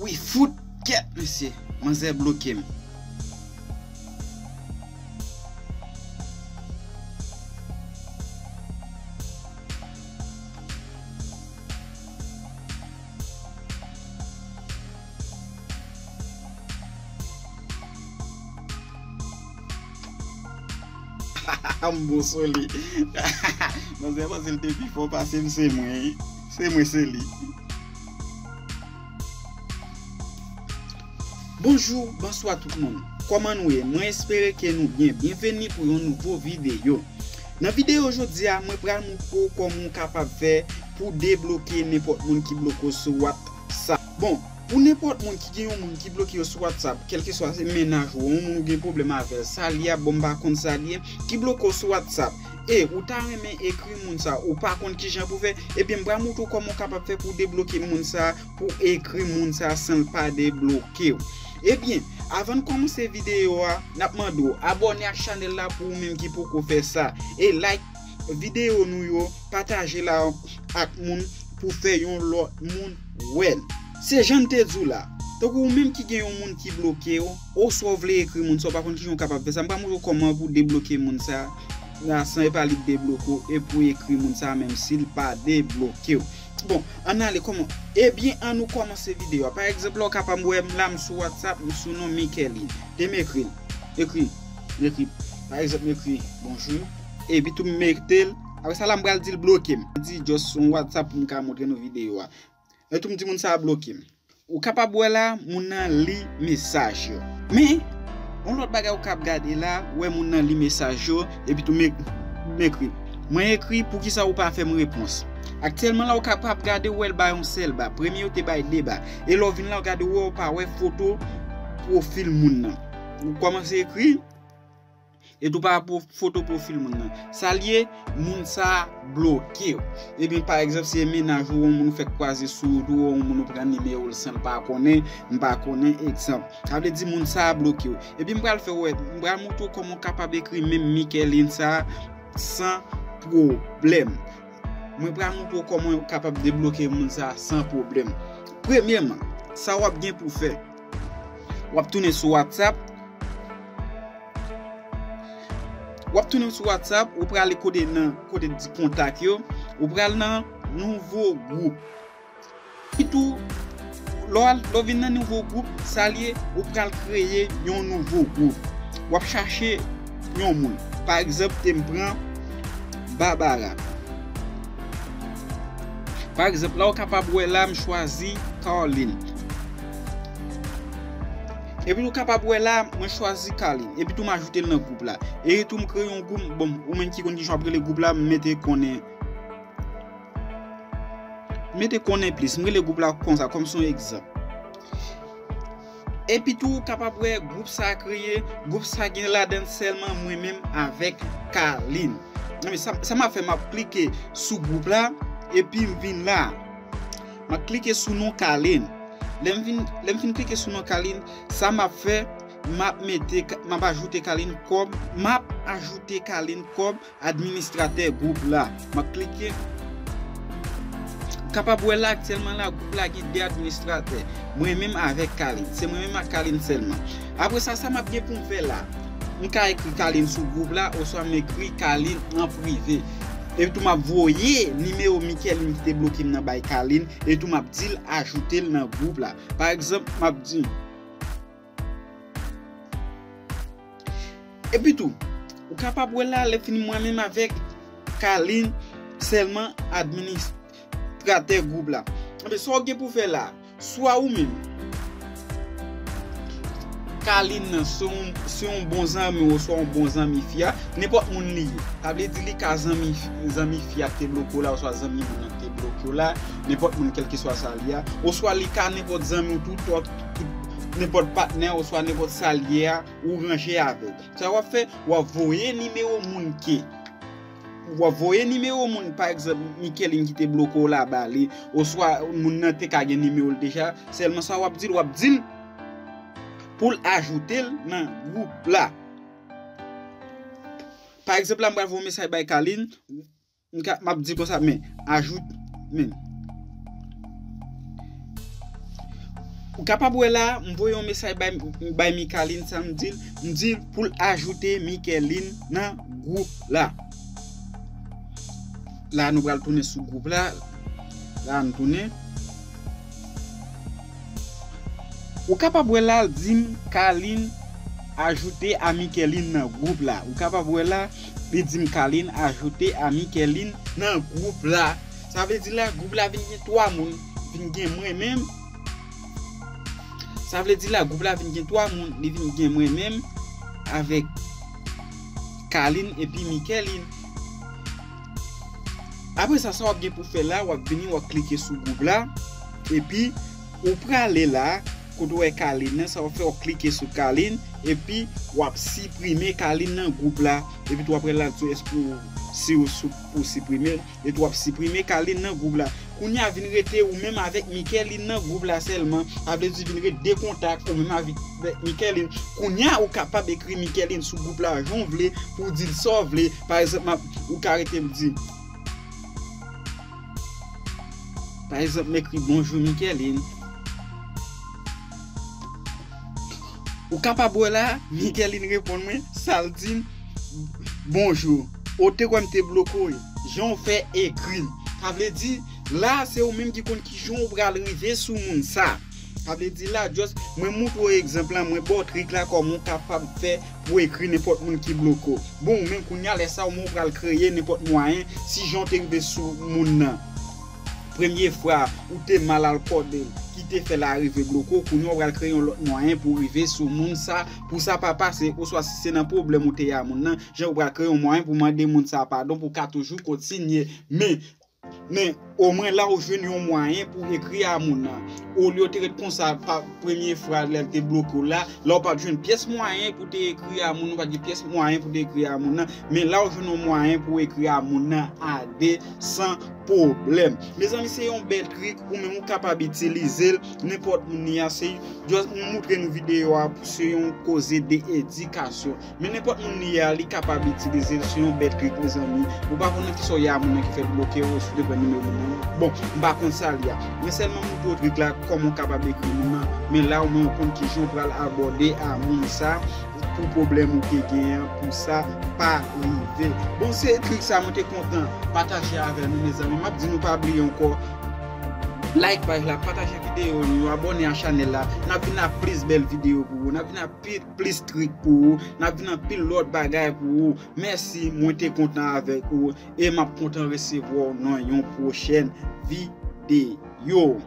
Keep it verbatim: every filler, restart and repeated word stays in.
Wi, fout kèt, mesye. Manzè bloke m. M bon sou li. Manzè panse l te pi fò pase m, se mwen. Se mwen, se li. Bonjou, bonswa tout moun. Kòman nou ye? Mwen espere ke nou byen. Byenveni pou yon nouvo videyo. Nan videyo jodi a, mwen pral montre w kòman w kapab fè pou debloke nenpòt moun ki bloke w sou WhatsApp. Bon, pou nenpòt moun ki gen yon moun ki bloke yo sou WhatsApp, kèlkeswa se mennaj ou, yon moun ou gen pwoblèm avè l, sa l ye a, bon, m pa konn sa l ye, ki bloke w sou WhatsApp, e ou ta renmen ekri moun sa, ou pa konn kijan pou fè, ebyen, m pral montre w kòman w kapab fè pou w debloke moun sa, pou w ekri moun sa san l pa debloke w. Ebyen, avan n kòmanse videyo a, n ap mande w abòne ak chanèl la pou ou menm ki poko fè sa. E like videyo nou yo, pataje la ak moun pou fè yon lòt moun wè l. Se jan n te di w la. Tankou ou menm ki gen yon moun ki bloke w, oswa w vle ekri moun sa, w pa konn kijan w kapab fè sa. M pral montre w kòman pou w debloke moun sa, la san epa li debloke w, e pou w ekri moun sa, menm si l pa debloke w. Bon, ann ale kòman? Ebyen, ann nou kòmanse videyo a. Pa egzanp, la w kapab wè m la, m sou WhatsApp, m sou non Mickaëline. Te m ekri l. Ekri, m ekri. Pa egzanp, m ekri bonjou. Epi tou m mete l. Apre sa la, m pral di l bloke m. Di just yon WhatsApp pou m ka montre nou videyo a. Epi tou m di moun sa a bloke m. Ou kapab wè la, moun nan li mesaj yo. Men, yon lòt bagay ou kab gade la, wè moun nan li mesaj yo, epi tou m ek-, m ekri. Mwen ekri, poukisa ou pa fè m repons? Aktyèlman la, ou kapab gade, ou wè l bay yon sèl ba. Premye yo te bay de ba. E lè w vin la, ou gade, ou wè, ou pa wè foto pwofil moun nan. Ou kòmanse ekri, e tou pa po-, foto pwofil moun nan. Sa l ye, moun sa a bloke w. Ebyen, pa egzanp, se mennaj ou, yon moun ou fèk kwaze sou wout ou, yon moun ou pran nimewo l san l pa konnen, m pa konnen, egzanp. Sa vle di moun sa a bloke w. Ebyen, m pral fè w wè, m pral montre w kòman w kapab ekri menm Mickaëline sa a san pwoblèm. Mwen pral montre w kòman w kapab debloke moun sa a san pwoblèm. Premyèman, sa w ap gen pou w fè, w ap tounen sou WhatsApp, W ap tounen sou WhatsApp, ou prale kote nan, kote di kontak yo, ou pral nan nouvo gwoup. Epi tou, lè w al, lè w vin nan nouvo gwoup, sa l ye, ou pral kreye yon nouvo gwoup. W ap chache yon moun. Pa egzanp, te m pran Barbara. Pa egzanp, la w kapab wè la, m chwazi Carline. Epi tou kapab wè la, mwen chwazi Carline. Epi tou m ajoute l nan gwoup la. E tou m kreye yon gwoup, bon, ou menm ki konn kijan w ap rele gwoup la, m mete konnen. M mete konnen plis. M rele gwoup la konsa, kòm se yon egzanp. Epi tou, ou kapab wè gwoup sa a kreye, gwoup sa a gen ladan l sèlman mwen menm avèk Carline. Nan, men sa, sa m ap fè, m ap klike sou gwoup la, epi m vin la. M ap klike sou non Carline. Lè m vin, lè m fin klike sou non Carline, sa m ap fè, m ap mete, m ap ajoute Carline kòm, m ap ajoute Carline kòm administratè gwoup la. M ap klike. Ou kapab wè la aktyèlman la, gwoup la gen de administratè. Mwen menm avèk Carline. Se mwen menm ak Carline sèlman. Apre sa, sa m ap gen pou m fè la? M ka ekri Carline sou gwoup la, oswa m ekri Carline an prive. Epi tou m ap voye nimewo Mickaëline ki te bloke m nan bay Carline, epi tou m ap di l ajoute l nan gwoup la. Pa egzanp, m ap di, Epi tou, ou kapab wè la, lè fini mwen menm avèk Carline sèlman administratè gwoup la. Enben, sa w gen pou fè la, swa ou menm, Carline nan se yon, se yon bon zanmi w oswa yon bon zanmi fi a, nenpòt moun li ye. Sa vle di li ka zanmi, zanmi fi a ki te bloke w la, oswa zanmi moun nan ki te bloke w la, nenpòt moun kèlkeswa sa li a, oswa li ka nenpòt zanmi w tou, tout, tout, nenpòt patnè oswa nenpòt sa li ye a, ou ranje avè l. Sa w ap fè, w ap voye nimewo moun ke, w ap voye nimewo moun, pa egzanp, Mickaëline ki te bloke w la ba li, oswa moun nan te ka gen nimewo l deja, sèlman sa w ap di l, w ap di l pou l ajoute l nan gwoup la. Pa egzanp, la, m pral voye yon mesaj bay Carline, m ka, m ap di konsa, men, ajoute, men. Ou kapab wè la, m voye yon mesaj bay, bay Mickaline, sa m di l, m di l pou l ajoute Mickaline nan gwoup la. La, nou pral tounen sou gwoup la. La, nou tounen. Ou kapab wè la, l di m Kaline ajoute a Mickaline nan gwoup la. Ou kapab wè la, li di m Kaline ajoute a Mickaline nan gwoup la. Sa vle di la, gwoup la vin gen twa moun. Vin gen mwen menm. Sa vle di la, gwoup la vin gen twa moun. Li vin gen mwen menm avèk Kaline epi Mickaline. Apre sa, sa w ap gen pou fè la, w ap vini, w ap klike sou gwoup la. Epi, ou prale la, kote w wè Kaline nan, sa w ap fè, w ap klike sou Kaline. Epi, w ap siprime Kaline nan gwoup la. Epi, tou apre la, tou èske ou, si ou sou, pou siprime l. Epi, w ap siprime Kaline nan gwoup la. Kounye a vin rete ou menm avèk Mickaline nan gwoup la sèlman. Sa vle di vin ret de kontak ou menm avèk Mickaline. Kounye a ou kapab ekri Mickaline sou gwoup la jan w vle, pou w di l sa w vle. Pa egzanp, m ap, ou ka rete m di. Pa egzanp, m ekri bonjou Mickaline. Ou kapab wè la, Mickaline reponn mwen, sa l di m, bonjou. Ou te kwè m te bloke w, jan w fè ekri m. Sa vle di, la, se ou menm ki konn kijan w pral rive sou moun sa. Sa vle di la, just, mwen montre w egzanp la, mwen ba w trik la, kòman w kapab fè pou ekri nenpòt moun ki bloke w. Bon, ou menm kounye a, lè sa, ou menm ou pral kreye nenpòt mwayen, si jan w te rive sou moun nan. Premye fwa, ou te mal al kòde l, ki te fè l arive bloke w, kounye a w pral kreye yon lòt mwayen pou w rive sou moun sa, pou sa pa pase, oswa si se nan pwoblèm ou te ye a moun nan, jan ou pral kreye yon mwayen pou mande moun sa padon, pou w ka toujou kontinye. Men, men, omwen la ou jwenn yon mwayen pou ekri a moun nan. Olye w te ret konsa pa premye fwa lè l te bloke w la, la ou pa t jwenn pyès mwayen pou te ekri a moun nan, ou pa t gen pyès mwayen pou te ekri a moun nan, men la ou jwenn yon mwayen pou ekri a moun nan a de san pwoblèm. Mezanmi, se yon bèl trik, ou menm ou kapab itilize l, nenpòt moun li a, se, just, m montre nou videyo a, se yon koze de edikasyon. Men nenpòt moun li ye a, li kapab itilize l, se yon bèl trik, mezanmi. Ou pa konn nan kisa w ye a moun nan ki fè l bloke w, oswa w te pran nimewo moun nan. Bon, m pa konn sa l ye a. Men sèlman m montre w trik la, kòman w kapab ekri moun nan. Men la, ou menm ou konn kijan w pral abòde a moun sa, pou pwoblèm ou te genyen an, pou sa pa rive. Bon, se trik sa mwen te kontan pataje avè nou, mezanmi. M ap di nou pa bliye ankò, like paj la, pataje videyo nou yo, abòne a chanèl la. N ap vin ak plis bèl videyo pou ou. N ap vin ak pi-, plis trik pou ou. N ap vin ak pil lòt bagay pou ou. Mèsi, mwen te kontan avèk ou. E m ap kontan resevwa w nan yon pwochèn videyo.